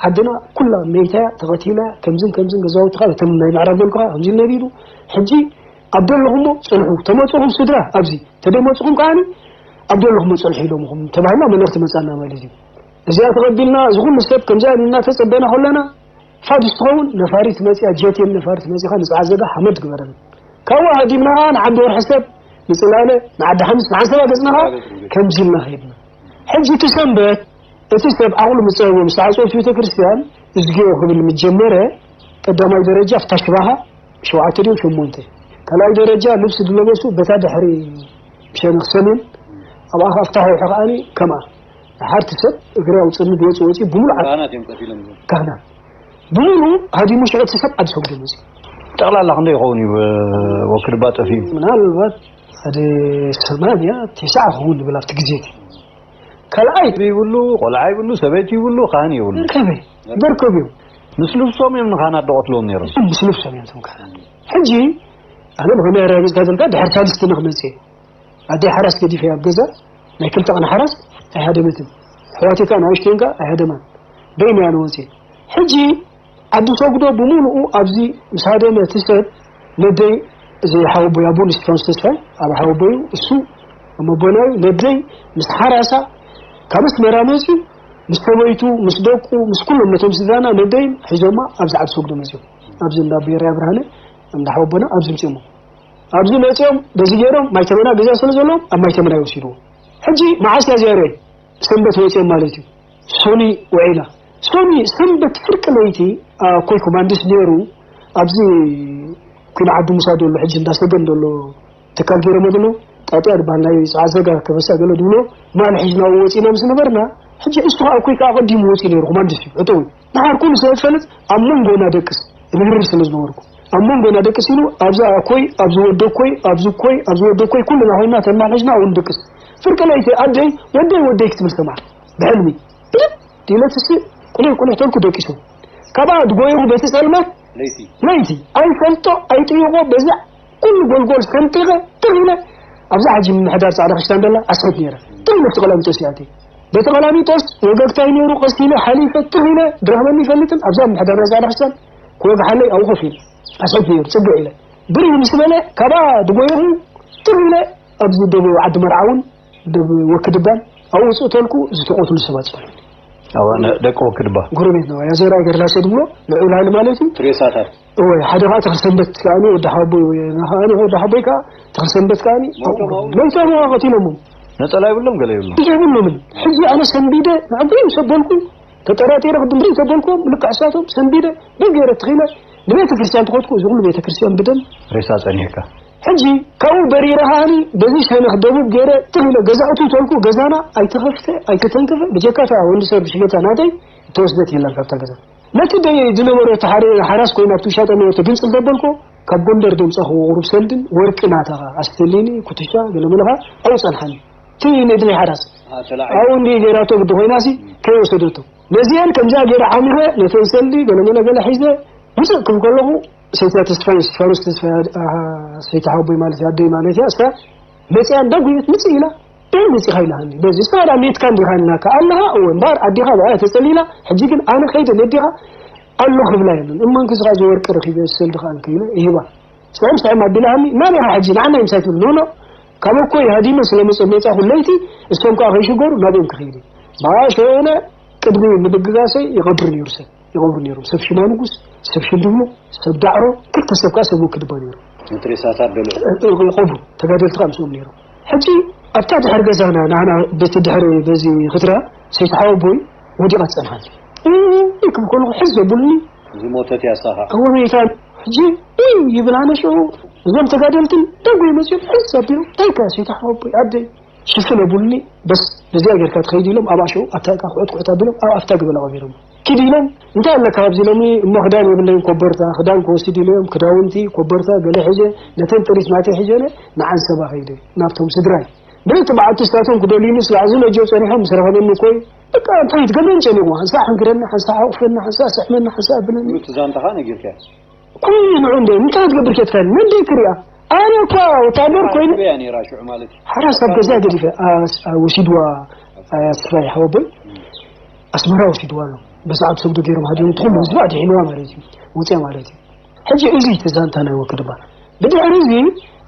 ዓድና ኩላ መይታያ ተቐቲላ ከምዝን ከምዝን ገዛውትኻ እቶም ናይ ምዕራብ ደልኩኻ ከምዚ ነቢሉ ሕጂ ኣብ ደለኹሞ ፅንሑ ተመፅኹም ስድራ ኣብዚ ተደመፅኹም ከዓኒ ኣብ ደለኹሞ ፅንሑ ኢሎምኹም ተባሂልና መልእኽቲ መፃና ማለት እዩ እዚኣ ተቐቢልና እዚ ኩሉ ሰብ ከምዚኣ እናተፀበና ከለና ፋዱስ ትኸውን ነፋሪት መፂኣ ጀት የም ነፋሪት መፂኻ ንፅዓ ዘጋ ሓመድ ግበረን ካብኡ ሃዲምና ንዓንዲ ወርሒ ሰብ ንፅላለ ንዓዲ ሓምስ ንዓንሰባ ገፅናኻ ከምዚ ኢልና ኸይድና ሕጂ እቲ ሰንበት እቲ ሰብ ዓቕሉ ምፀበቦ ምስ ተዓፀወት ቤተ ክርስቲያን እዝጊኦ ክብል ምጀመረ ቀዳማይ ደረጃ ፍታ ሽባኻ ሸውዓተ ድዮም ሸሞንተ ካልኣይ ደረጃ ልብሲ ዝለበሱ በታ ድሕሪ ብሸነኽ ሰሜን ኣብኣ ኸዓ ፍታ ሕውሒ ኸዓኒ ከምኣ ሓርቲ ሰብ እግሪ ኣውፅእኒ ዝወፂ ወፂ ብምሉእ ዓዲ ካህናት እዮም ቀቲሎም እዞም። ካህናት ብምሉኡ ሃዲሙ ሽዑ እቲ ሰብ ዓዲ ሰጉዶ መፂ ጠቕላላ ክንደይ ይኸውን እዩ ወክድባ ጠፊኡ ምናልባት ሓደ ሰማንያ ቴስዓ ክኸውን ንብል ኣብቲ ግዜ እቲ ካልኣይ ይብሉ ቆልዓ ይብሉ ሰበይቲ ይብሉ ካህን ይብሉ ከመይ ደርከብ እዩ ምስ ልብሶም እዮም ንካህናት ደቐትሎም ነይሮም እሱም ምስ ልብሶም እዮም እቶም ካህናት ሕጂ ኣነ ብኸመይ ኣረጋግፅካ ዘልካ ድሕሪ ሳልስቲ ንክመፅእ ኣደይ ሓራስ ገዲፈ ኣብ ገዛ ናይ ክልተ ቀን ሓራስ ኣይሃደመትን ኣሕዋተይ ከዓ ንኣሽተይን ከዓ ኣይሃደማን በይነይ ኣነ ወፅየ ሕጂ ዓዲ ሰጉዶ ብምሉኡ ኣብዚ ምስ ሃደመ እቲ ሰብ ነደይ እዚ ሓወቦይ ኣቦን እስጢፋኖስ ተስፋይ ኣብ ሓወቦዩ እሱ መቦናዩ ነደይ ምስ ሓራሳ ካብ ኣስመራ መፅዩ ምስ ሰበይቱ ምስ ደቁ ምስ ኩሎም ነቶም ስድራና ነደይን ሒዞማ ኣብዚ ዓዲ ሰጉዶ መፅዮም ኣብዚ እንዳ ብሔራዊ ብርሃነ እንዳ ሓወቦና ኣብዚ ምፅዮሞ ኣብዚ መፅኦም በዚ ገይሮም ማይተመና ገዛ ስለ ዘለዎም ኣብ ማይተመና ይወሲድዎ ሕጂ መዓስ እያ እዚኣ ርአይ ሰንበት ወፅኦም ማለት እዩ ሶኒ ውዒላ ሶኒ ሰንበት ፍርቂ ለይቲ ኣኮይ ኮማንድስ ነይሩ ኣብዚ ኩን ዓዲ ሙሳ ዘሎ ሕጂ እንዳሰገን ዘሎ ትካል ገይሮሞ ዘሎ ጣጥያ ዝበሃል ናይ ፀዓዘጋ ከበሳ ገለ ዝብሎ ማል ሒዝና ወፂና ምስ ነበርና ሕጂ እሱ ከዓ ኣኮይ ከዓ ኣቐዲሙ ወፂኡ ነይሩ ኮማንድስ እዩ ዕጠው እዩ ንሓር ኩሉ ስለ ዝፈልጥ ኣብ መንጎና ደቅስ እብህርር ስለ ዝነበርኩ ኣብ መንጎና ደቅስ ኢሉ ኣብዛ ኣኮይ ኣብዚ ወደኮይ ኣብዚ ኮይ ኣብዚ ወደኮይ ኩልና ኮይና ተማል ሒዝና እውን ደቅስ ፍርቂ ለይቲ ኣደይ ወደይ ወደይ ክትብል ሰማዕ ብሕልሚ ብድድ ኢለ ትስእ ቁሊሕ ቁሊሕ ተልኩ ደቂሱ ካብኣ ድጎይኹ በቲ ፀልማት ለይቲ ኣይፈልጦ ኣይጥይቆ በዛ ኩሉ ጎልጎል ሰንጢቐ ትኽ ኢለ ኣብዛ ሕጂ ምምሕዳር ፃዕዳ ክሽታን ደላ ኣስሕት ነይረ ትኽ ኢለ ኣብቲ ቀላሚጦስ ይኣትየ በቲ ቀላሚጦስ ወገግታይ ነይሩ ቀስ ኢለ ሓሊፈ ትኽ ኢለ ድረኽበኒ ይፈልጥን ኣብዛ ምምሕዳር ናይ ፃዕዳ ክሽታን ክወግሓለይ ኣብኡ ኮፍ ኢለ ኣስሒት ነይሩ። ጽግዕ ኢለ ብርህ ምስ በለ፣ ካብኣ ድጎየኹ ትግ ኢለ ኣብዚ ደቡብ ዓዲ መርዓ እውን ደብ ወክድባን ኣብኡ ውፅእ ተልኩ ዝተቆትሉ ሰባት ጸኒሑ። ኣዋ ደቂ ወክድባ ጎረቤት ነው። ያዘራ ገርላሰ ድብሎ ልዑል ሃይል ማለት እዩ። ሬሳታት እወ ሓደ ከዓ ተኽለ ሰንበት ከዓኒ ወዲ ሓቦይ ወይ ከዓኒ ወዲ ሓቦይ ከዓ ተኽለ ሰንበት ከዓኒ ሞይቶም ኣው? ሞይቶም ኣው ቀቲሎሞም። ነጸላ ይብሎም ገለ ይብሎም ይብሉምን ሕጂ ኣነ ሰንቢደ ንዓቦይ ሰበልኩ ተጠራጢረ ቅድም ብሪእ ሰበልኩም ልክዕ እሳቶም ሰንቢደ ብገይረ ትኺለ ንቤተ ክርስቲያን ተኸድኩ እዚ ኩሉ ቤተ ክርስቲያን ብደም ሬሳ ጸኒሕካ ሕጂ ካብኡ በሪረ ከዓኒ በዚ ሸነኽ ደቡብ ገይረ ትኺለ ገዛእቱ ተልኩ ገዛና ኣይተኸፍተ ኣይተተንከፈ ብጀካታ ወንዲ ሰብ ሽገታ ናተይ ተወስደት የለን ካብታ ገዛ ነቲ ደይ ዝነበረ እቲ ሓደ ሓራስ ኮይኑ ኣብቲ ውሻጠ ነበርቶ ግንጽል ዘበልኮ ካብ ጎንደር ደምጻኹ ቁሩብ ሰንድን ወርቂ ናታኻ ኣስተሊኒ ኩትሻ ገለመለኻ ኣብኡ ጸንሓኒ እቲ ንእድለይ ሓራስ ኣብኡ እንዲ ገይራቶ ግዲ ኮይናሲ ከይወሰደቶ ነዚአን ከምዚኣ ገይረ ዓሚኸ ነተን ሰልዲ ገለመለ ገለ ሒዘ ውፅእ ክብል ከለኹ ሰይታ ተስፋይ እስቲፋኖስ ተስፋይ ኣድ- ኣሃ፣ ሰይታ ሓቦይ ማለት እዩ ኣደይ ማለት እያ እሳ መፅያ እንዳጉየት ምፅእ ኢላ ደይ መፂኻ ኢላሃኒ በዚ እስኻ ዳ ሜትካ እንዲኻ ኢልናካ ኣለኻ እወ እምበኣር ኣዴኻ ብኣያ ተፀሊላ ሕጂ ግን ኣነ ከይደ ነዴኻ ኣሎ ክብላ የብሉን እመን ክስኻ ዝወርቂ ረኺበ ሰልዲ ከዓ እንከይለ ይህባ ስዕም ስዕም ኣቢላሃኒ ናበይ ኢኻ ሕጂ ንዓና ምሳይ ትብል ኖኖ ካብ እኮ ሃዲመ ስለ መፀ መፃኹ ለይቲ እሶም ከዓ ከይሽገሩ ናብኦም ክኸይድ እዩ ብኣሸ የሆነ ቅድሚ ምድግጋሰይ ይቐብር ነይሩ ሰብ ይቐብሩ ነይሮም ሰብ ሽማ ንጉስ ሰብ ሽንድብሎ ሰብ ዳዕሮ ክልተ ሰብ ከዓ ሰብ ወክድባ ነይሩ መትሬሳታት ገለ ይቐብሩ ተጋደልቲ ከዓ ምስኦም ነይሮም ሕጂ ኣብታ ድሕሪ ገዛና ንዓና በቲ ድሕሪ በዚ ክትራ ሰይቲ ሓወቦይ ወዲቓ ትፀንሓኒ ክም ከለኹ ሕዝ ዘብሉኒ ዝሞተት ያሳኻ እወ መይታን ሕጂ ይብል ኣነ ሽዑ እዞም ተጋደልትን ደጉ መፅኦም ሕዝ ኣቢሎም እንታይ ከ ሰይቲ ሓወቦይ ኣደይ ሽፍን ኣቡልኒ በስ በዚኣ ጌርካ ትኸይድ ኢሎም ኣብ ኣሸው ኣብታ እካ ክዑት ክዑት ኣቢሎም ኣብ ኣፍታ ግበል ኣቐቢሮም ኪድ ኢሎም እንታይ ኣለካ ኣብዚ ኢሎምኒ እሞ ክዳን የብለይን ኮበርታ ክዳን ክወስድ ኢለዮም ክዳውንቲ ኮበርታ ገለ ሒዘ ነተን ጥሪት ናተይ ሒዘነ ንዓንሰባ ከይደ ናብቶም ስድራይ ብልቲ በዓልቲ ስታቶም ክደልዩኒ ስጋዕ ዝመጀው ጸኒሖም ምስ ረኸበኒ እኮይ በቃ እንታይ ትገብረን ጨኒቑ ሓንሳእ ሕንግረኒ ሓንሳእ ኣቑፈኒ ሓንሳእ ስሕመኒ ሓንሳእ ኣብለኒ ትዛንታኻ ነጊርካ ኮይኑ ንዑ እንደ እንታይ ትገብር ኬትካኒ መን ደይ ክሪኣ ኣነ እኳ ወታደር ኮይነ ያ ነራ ሽዑ ማለት እዩ ሓራስ ኣብ ገዛ ገዲፈ ኣስ- ኣ- ወሲድዋ ኣስፋይ ሓወቦይ ኣስመራ ወሲድዋ ኣሎ በሰዓት ሰጉዶ ገይሮም ሃዲዮም ትኹሉ ህዝቢ ኣድሒንዋ ማለት እዩ ውፅያ ማለት እዩ ሕጂ እዚ እቲ ዛንታ ናይ ወክድባ ብድሕሪ እዚ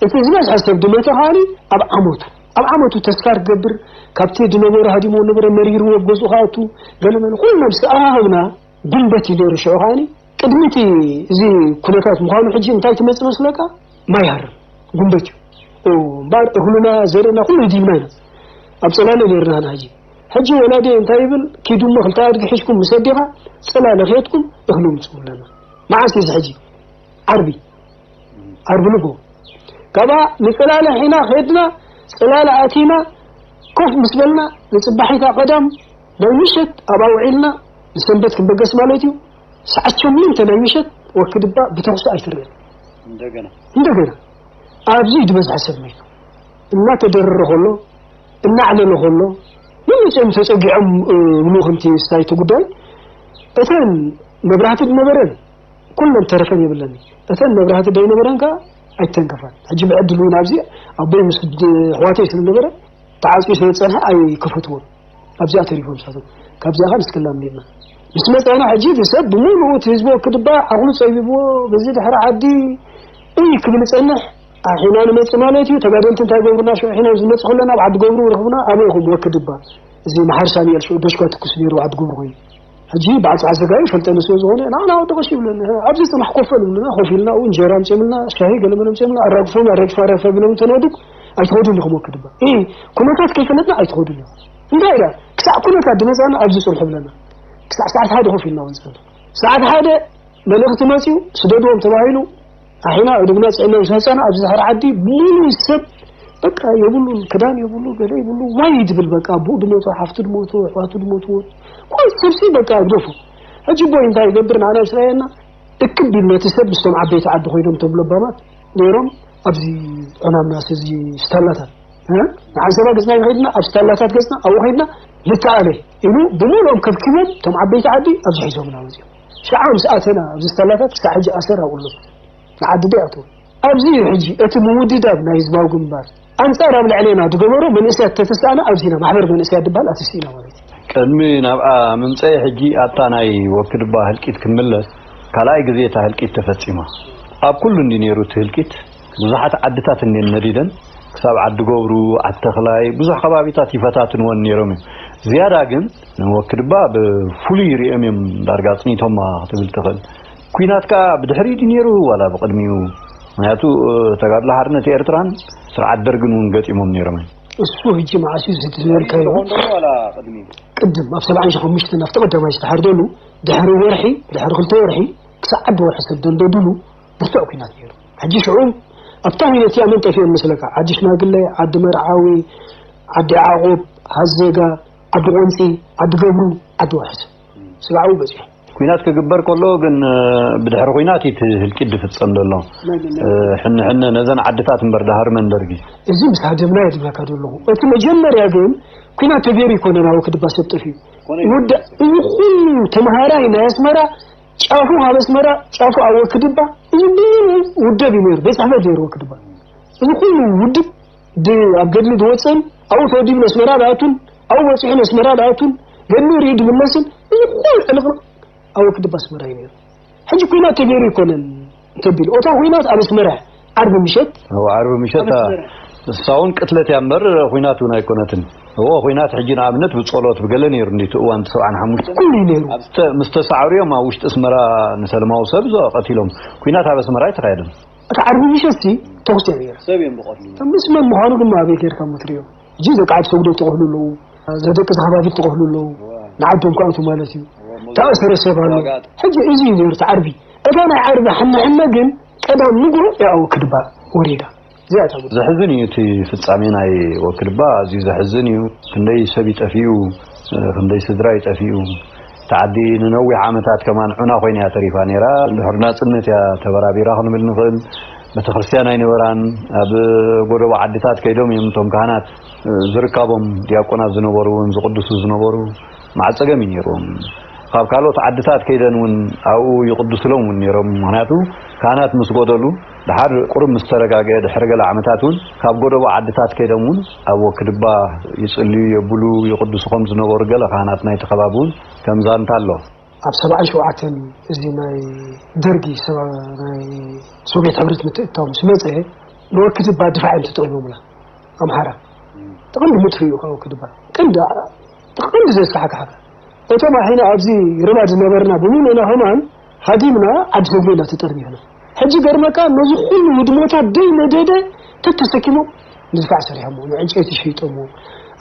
እቲ ዝበዝሐ ሰብ ድመተ ከዓኒ ኣብ ዓመቱ ኣብ ዓመቱ ተስካር ክገብር ካብቲ ድነበረ ሃዲሞ ነበረ መሪርዎ ገዝኡ ከኣቱ ገለመለ ኩሉ ነብሲ ኣሃህብና ጉንበት እዩ ነይሩ ሽዑ ከዓኒ ቅድሚ እቲ እዚ ኩነታት ምዃኑ ሕጂ እንታይ ትመፅእ መስለካ ማይ ሃረም ጉንበት እዩ እምበኣር እኽሉና ዘርእና ኩሉ ህዲምና ኢና ኣብ ፀላለ ነርና ንሕጂ ሕጂ ወላዲ እንታይ ይብል ኪዱሞ ክልተ ኣድጊ ሒዝኩም ምስ ኣዴኻ ፀላለ ከየትኩም እኽሊ ምፅኡ ኣለና መዓስ እዚ ሕጂ ዓርቢ ዓርቢ ንጎ ካብኣ ንፀላለ ሒና ከድና ፀላለ ኣቲና ኮፍ ምስ በልና ንፅባሒታ ቀዳም ናይ ምሸት ኣብኣ ውዒልና ንሰንበት ክንበገስ ማለት እዩ ሰዓት ሸሞንተ ናይ ምሸት ወክድባ ብተኹሲ ኣይትረአን እንደገና እንደገና ኣብዚ ድበዝሐ ሰብ መይቱ እናተደረረ ከሎ እናዕለለ ከሎ መመፅኦም ተፀጊዖም ብሉ ከምቲ ስታይቲ ጉዳይ እተን መብራህቲ ዝነበረን ኩለን ተረፈን የብለኒ እተን መብራህቲ ደይነበረን ከዓ ኣይተንከፋን ሕጂ ብዕድል እውን ኣብዚ ኣቦይ ምስ ኣሕዋተይ ስለነበረ ተዓፅዩ ስለዝፀንሐ ኣይከፈትዎን ኣብዚኣ ተሪፎም ሳቶም ካብዚኣ ከዓ ንስክላ ኒርና ምስ መፀና ሕጂ እቲ ሰብ ብምሉኡ እቲ ህዝቢ ክድባ ዓቕሉ ፀቢብዎ በዚ ድሕሪ ዓዲ እይ ክብል ፀንሕ ኣሒና ንመፅእ ማለት እዩ ተጋደልቲ እንታይ ገብሩና ሽዑ ሒና ዝመፅእ ከለና ኣብ ዓዲ ገብሩ ረኽብና ኣበይ ኢኹም ወክድባ እዚ መሓር ሳሙኤል ሽዑ ደሽኳ ትኩስ ነይሩ ዓዲ ገብሩ ኮይኑ ሕጂ በዓል ፀሓይ ዘጋዩ ፈልጠኒ ስለ ዝኾነ ንዓና ወዲ ቀሺ ይብለኒ ኣብዚ ፅናሕ ኮፈል ይብሉና ኮፍ ኢልና ኡ እንጀራ ኣምፅኦምልና ሻሂ ገለመለ ኣምፅኦምልና ኣራግፎም ኣራግፎ ኣራግፎ ቢሎም ተነወድብ ኣይትኸዱን ኢኹም ወክድባ ኩነታት ከይፈለጥና ኣይትኸዱን ኢኹም እንታይ ኢላ ክሳዕ ኩነታት ድመፃና ኣብዚ ፅንሑ ብለና ክሳዕ ሰዓት ሓደ ኮፍ ኢልና ወንፅና ሰዓት ሓደ መልእኽቲ መፅዩ ስደድዎም ተባሂሉ ኣሒና ዕዱግና ፅዕና ምስ መፃና ኣብዚ ድሕሪ ዓዲ ሙሉእ ሰብ በቃ የብሉን ክዳን የብሉ ገለ የብሉ ዋይ ድብል በቃ ኣቦኡ ድሞቶ ሓፍቱ ድሞቶ ኣሕዋቱ ድሞትዎ ኩሉ ሰብሲ በቃ ግደፎ ሕጂ ቦይ እንታይ ይገብር ንዓና ስራየና እክብ ኢሉ ነቲ ሰብ ምስቶም ዓበይቲ ዓዲ ኮይኖም ተብሎ ኣባማት ነይሮም ኣብዚ ዕማምና እዚ ስታላታት ንሓንሰባ ገፅና ይኸድና ኣብ ስታላታት ገፅና ኣብኡ ኸድና ንተኣለ ኢሉ ብምሉኦም ከብኪቦም እቶም ዓበይቲ ዓዲ ኣብዚ ሒዞምና መፅኦም ሸዓ ምስ ኣተና ኣብዚ ስታላታት ክሳብ ሕጂ ኣሰር ኣብኡ ኣሎ ንዓዲ ዶ ይኣትዎ ኣብዚ እዩ ሕጂ እቲ ምውድዳብ ናይ ህዝባዊ ግንባር ኣንፃር ኣብ ልዕሌና ዝገበሮ መንእሰያት ተተስኣና ኣብዚና ማሕበር መንእሰያት ድበሃል ኣተሲእና ማለት እዩ ቅድሚ ናብኣ ምምፀኢ ሕጂ ኣብታ ናይ ወክድባ ህልቂት ክምለስ ካልኣይ ግዜ እታ ህልቂት ተፈጺማ። ኣብ ኩሉ እንዲ ነይሩ እቲ ህልቂት፣ ብዙሓት ዓድታት እንዴን ነዲደን፣ ክሳብ ዓዲ ገብሩ፣ ዓዲ ተኽላይ፣ ብዙሕ ከባቢታት ይፈታትንወን ነይሮም እዮም። ዝያዳ ግን ንወክድባ ብፍሉይ ሪኦም እዮም ዳርጋ ኣጽኒቶማ ክትብል ትኽእል። ኲናት ከኣ ብድሕሪኡ ድዩ ነይሩ ዋላ ብቕድሚኡ? ምኽንያቱ፣ እ፣ ተጋድሎ ሓርነት ኤርትራን ስርዓት ደርግን እውን ገጢሞም ነይሮም እዮም። እሱ ሕጂ መዓስ እዩ እቲ ዝበልካዮ? ቅድም ኣብ ሰብዓን ሸሞንተን ኣብቲ ቀዳማይ ዝተሓርደሉ ድሕሪ ወርሒ፣ ድሕሪ ክልተ ወርሒ ክሳብ ዓዲ ወርሒ ሰብ ደንደድሉ ብርቱዕ ኲናት ነይሩ። ሕጂ ሽዑ ኣብታ ኲናት እቲኣ መን ጠፊኦም መስለካ? ዓዲ ሽማግለ፣ ዓዲ መርዓዊ፣ ዓዲ ዓቑብ፣ ሃዘጋ፣ ዓዲ ቆንጺ፣ ዓዲ ገብሩ፣ ዓዲ ወርሒ ሰብ ስጋዓዊ በጺሑ። ኲናት ክግበር ከሎ ግን፣ እ፣ ብድሕሪ ኲናት እዩ እቲ ህልቂት ዝፍጸም ዘሎ። ናይ፣ ናይ፣ እ፣ ሕነ ሕነ ነዘን ዓድታት እምበር ደሃርመን ደርጊ። እዚ ምስ ሃደምና እየ ዝብለካ ዘለኹ። እቲ መጀመርያ ግን ኲናት ተገይሩ ይኮነን ኣብ ክድባ ሰብ ጠፊኡ። ኮነ እዩ። ወደ-፣ እዚ ኩሉ ተምሃራይ ናይ ኣስመራ ጫፉ ኣብ ኣስመራ ጫፉ ኣብ ወክድባ፣ እዚ ብሙሉ ውደብ እዩ ነይሩ፣ ቤት ጽሕፈት ነይሩ ወክድባ። እዚ ኩሉ ውድብ ድ-፣ ኣብ ገድሊ ዝወፅን ኣብኡ ተወዲቡ ኣስመራ ዝኣቱን ኣብኡ በፂሑ ኣስመራ ዝኣቱን ገድሊ ርኢ ዝምለስን እዚ ኩሉ ዕልቕልቕ ኣብ ወክድባ ኣስመራ እዩ ነይሩ። ሕጂ ኩናት ተገይሩ ኣይኮነን እንተቢሉ፣ እታ ኩናት ኣብ ኣስመራ ዓርቢ ምሸት፣ ኣብ ዓርቢ ምሸት ኣብ ኣስመራ። ንሳ እውን ቅትለት እያ እምበር ኩናት እውን ኣይኮነትን። እዎ ኩናት ሕጂ ንኣብነት ብጸሎት ብገለ ነይሩ እንዲ እቲ እዋን እቲ ሰብዓን ሓሙሽተ ኩሉ እዩ ነይሩ። ኣብ ዝተ-፣ ምስ ተሳዕሩ እዮም ኣብ ውሽጢ ኣስመራ ንሰለማዊ ሰብ ቀቲሎም። ኩናት ኣብ ኣስመራ ኣይተኻየደን። እቲ ዓርቢ ምሸት ሲ ተኹሲ እዩ ነይሩ። ሰብ እዮም ዝቐትሉ። ምስ መን ምዃኑ ግን ኣበይ ጌርካ እሞ ትርእዮ? ሕጂ ደቂ ዓዲ ሰጉዶ ትቐትሉ ኣለዉ፣ ደቂ ተኸባቢት ትቐትሉ ኣለዉ። እዋ። ንዓዶም ክኣቱ ማለት እዩ። እዋ፣ ተኣሰረ ሰብ ኣሎ። ዋጋ። ሕጂ እዚ እዩ ነይሩ እቲ ዓርቢ። እታ ናይ ዓርቢ ሕነ ሕነ ግን ቀዳም ንግሆ ያው ክድባ ወሪዳ። እዚኣ እታ ጉዳይ። ዘሕዝን እዩ እቲ ፍጻሜ ናይ ወክድባ፣ ኣዝዩ ዘሕዝን እዩ። ክንደይ ሰብ ይጠፍኡ፣ ክንደይ ስድራ ይጠፍኡ። እታ ዓዲ ንነዊሕ ዓመታት ከማን ዑና ኮይና እያ ተሪፋ ነይራ። ድሕሪ ናጽነት እያ ተበራቢራ ክንብል ንኽእል። ቤተክርስትያን ኣይነበራን። ኣብ ጎደቦ ዓድታት ከይዶም እዮም እቶም ካህናት ዝርካቦም ዲያቆናት ዝነበሩ እውን ዝቕድሱ ዝነበሩ። መዓጸገም እዩ ነይርዎም። ካብ ካልኦት ዓድታት ከይደን እውን ኣብኡ ይቕድሱሎም እውን ነይሮም። ምኽንያቱ ካህናት ምስ ጎደሉ፣ ደሓር ቁሩብ ምስ ተረጋግአ ድሕሪ ገለ ዓመታት እውን ካብ ጎደቦ ዓድታት ከይዶም እውን ኣብ ወክድባ ይጽልዩ፣ የብሉ፣ ይቕድሱ ከም ዝነበሩ ገለ ካህናት ናይቲ ከባቢ እውን ከም ዛንታ ኣሎ። ኣብ ሰብዓን ሸውዓተን እዚ ናይ ደርጊ ሰባ-፣ ናይ ሶቪየት ሕብረት ምትእትታው ምስ መጸ፣ ንወክድባ ድፋዕ እዮም ተጠቒሞምላ። ኣምሓራ። እም። ጥቕሚ ምጥፍኡ እዩ ካብ ወክድባ። ቀንዲ፣ ቀንዲ ዘስካሕክሓካ። እቶም ኣሒና ኣብዚ ርማድ ዝነበርና ብምሉእና ከማን ሃዲምና ዓዲ ሰጉዶ ኢና ተጠርኒፍና። ሕጂ ገርመካ ነዚ ኩሉ ውድሞታት ደይ መደደ ተተሰኪሞም ንድፋዕ ሰሪሖሞ። ንዕንጨይቲ ሸይጦሞ።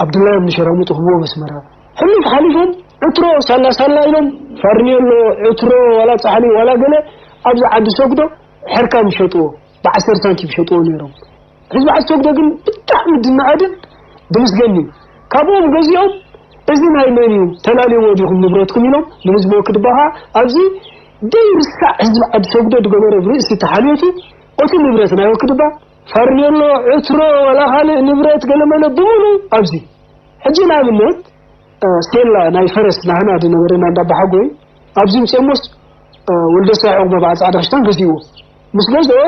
ኣብ ድላዮም ንሸራሙጡ ክህብዎ መስመራ። ሕሉፍ ሓሊፎም ዕትሮ ሳላ ሳላ ኢሎም ፋርኔሎ፣ ዕትሮ፣ ዋላ ጻሕሊ፣ ዋላ ገለ ኣብዚ ዓዲ ሰጉዶ ሕርካን ይሸጥዎ። ብዓሰርተ ሳንቲም ይሸጥዎ ነይሮም። ህዝቢ ዓዲ ሰጉዶ ግን ብጣዕሚ ድነኣድን ድምስገን እዩ። ካብኦም ገዚኦም እዚ ናይ መን እዩ? ተላልይዎ ዲኹም ንብረትኩም ኢሎም ንህዝቢ ወክድባ ኸዓ ኣብዚ ደይርሳዕ ህዝቢ ዓዲ ሰጉዶ ዝገበሮ ብርእሲ ተሓልዮቱ እቲ ንብረት ናይ ወክድባ ፋርኔሎ፣ ዕትሮ፣ ዋላ ካልእ ንብረት ገለመለ ብምሉ ኣብዚ። ሕጂ ንኣብነት፣ እ፣ ሴላ ናይ ፈረስ ናህና ዝነበረና እንዳ ኣባሓጎይ ኣብዚ ምፅኦሞስ፣ እ፣ ወልደሰ ያዕቆብ በዓል ፃዕዳ ክሽታን ገዚእዎ። ምስ ገዝኦ፣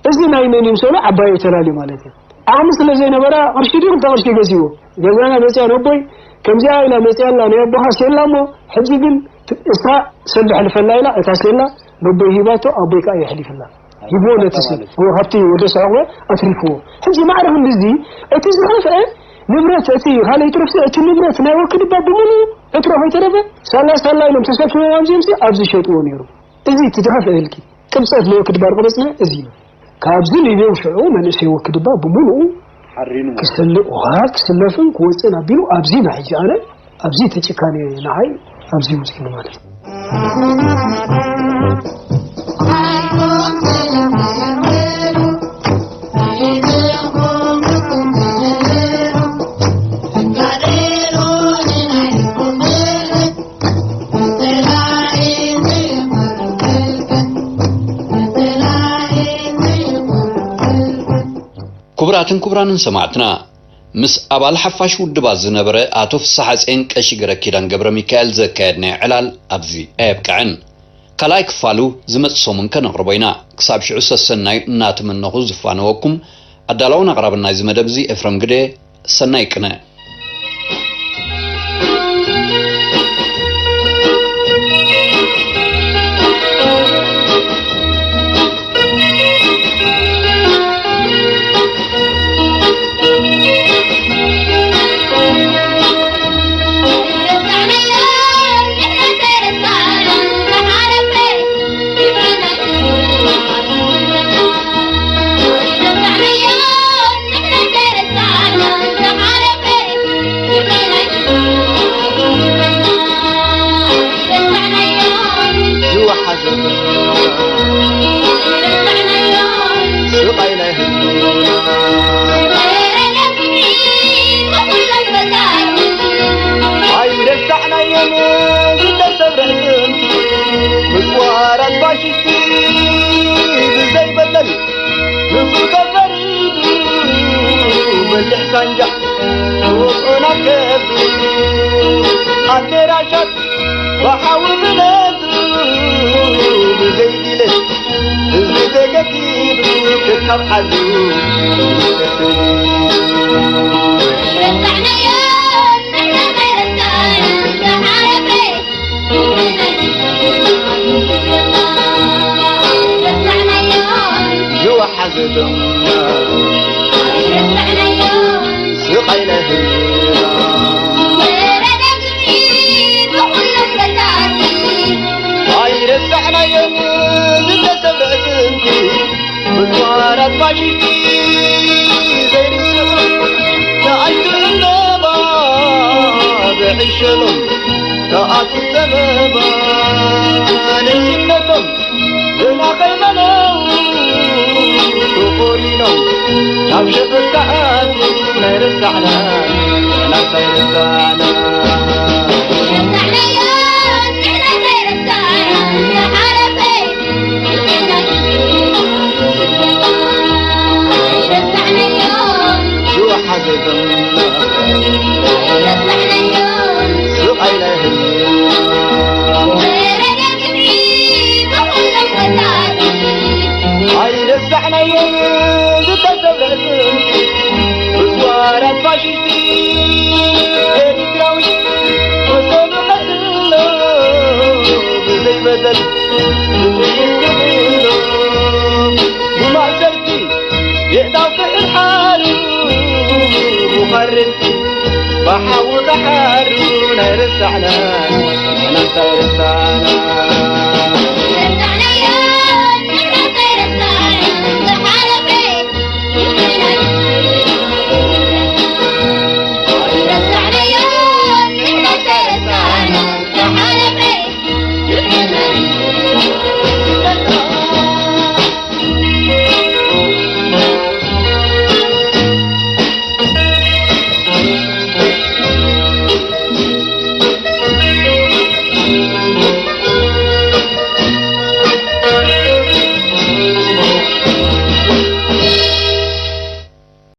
እዚ ናይ መን እዩ ምስ በሎ፣ ዓባየይ ተላልዩ ማለት እዩ። ዓቕሚ ስለ ዘይነበራ፣ ቅርሺ ድዩ ክልተ ቅርሺ ገዚእዎ። ገዛና መፅያ ነቦይ፣ ከምዚኣ ኢላ መፅያ ኣላ ናይ ኣቦኻ ሴላ እሞ፣ ሕጂ ግን ት-፣ እሳ ሰብ ዘሕልፈላ ኢላ፣ እታ ሴላ ነቦይ ሂባቶ፣ ኣቦይ ከዓ የሕሊፍላ። ሂብዎ ነቲ ሰብ። ማለት። እዎ፣ ሃብቲ ወልደሰ ያዕቆብ ኣትሪፍዎ። ሕጂ ማዕረ ክንድዚ፣ እቲ ዝኸፍአ ንብረት፣ እቲ ካልእ ይትረፍ፣ እቲ ንብረት ናይ ወክድባ ብምሉኡ ዕትሮ ከይተረፈ፣ ሳላ ሳላ ኢሎም ተሰኪሞም ኣምጺኦምሲ ኣብዚ ይሸጥዎ ነይሮም። እዚ እቲ ዝኸፍአ ህልቂት፣ ቅብጸት ንወክድባ ዝቐበጽና እዚ እዩ። ካብዚ ሊብዮ ሽዑ መንእሰይ ወክድባ ብምሉኡ ሓሪኑ ማለት። ክስለ-፣ ውሃ ክስለፍን ክወጽእን ኣቢሉ ኣብዚ ኢና ሕጂ ኣነ ኣብዚ እቲ ጭካኔ ንዓይ ኣብዚ ውጽኢኒ ማለት እዩ። ክቡራትን ክቡራንን ሰማዕትና፣ ምስ ኣባል ሓፋሽ ውድባት ዝነበረ ኣቶ ፍስሓጼን ቀሺ ገረኪዳን ገብረሚካኤል ዘካየድናዮ ዕላል ኣብዚ ኣየብቅዐን። ካልኣይ ክፋሉ ዝመጽእ ሰሙን ከነቕርቦ ኢና። ክሳብ ሽዑ ሰሰናዩ እናተመነኹ ዝፋነወኩም ኣዳላውን ኣቕራብን ናይዚ መደብ እዚ ኤፍረም ግደ፣ ሰናይ ቅነ። ዝተሰብረ ኣዕጽምቲ ምስ ወራር ፋሽስቲ ብዘይ በደል ንሱ ተፈሪዱ በሊሕ ሳንጃ ወፍዑ ናብ ከብዱ ኣደራሻት ብሓዊ ብነዱ ብዘይ ድሌት ህዝቢ ተገዲዱ ክካብ ዓዱ ዝወሓዘ ደም ስቓይ ናይ ህዝብና ኣይረሳዕናዮን ዝተሰብረ ኣዕጽምቲ ብጽዋራት ፋሽስቲ ዘይርስዑ ተኣይቱ ዕንበባ ብዕሸሎም ተኣቱ ጸበባ ንእስነቶም ብናኸይ መለው ተቖሪኖም ናብ ሸፈት ክኣትዉ ናይ ረሳዕና ናሳይ ረሳዕና ዝወሓዘቶም ስቓይ ናይ ህዝቢ ኣይረሳዕናዮን ዝተሰብረ ኣዕጽምቲ ብጽዋራት ፋሽስቲ ኤርትራዊ ወሰኑ ከድሎ ብዘይ በደል ብጥይት ክብሎ ብማእሰርቲ የእታው ክሕርሓሩ ብዃርንቲ ብሓዊ ክሓሩ ናይ ረሳዕና ንሕና እንታይ ረሳዕና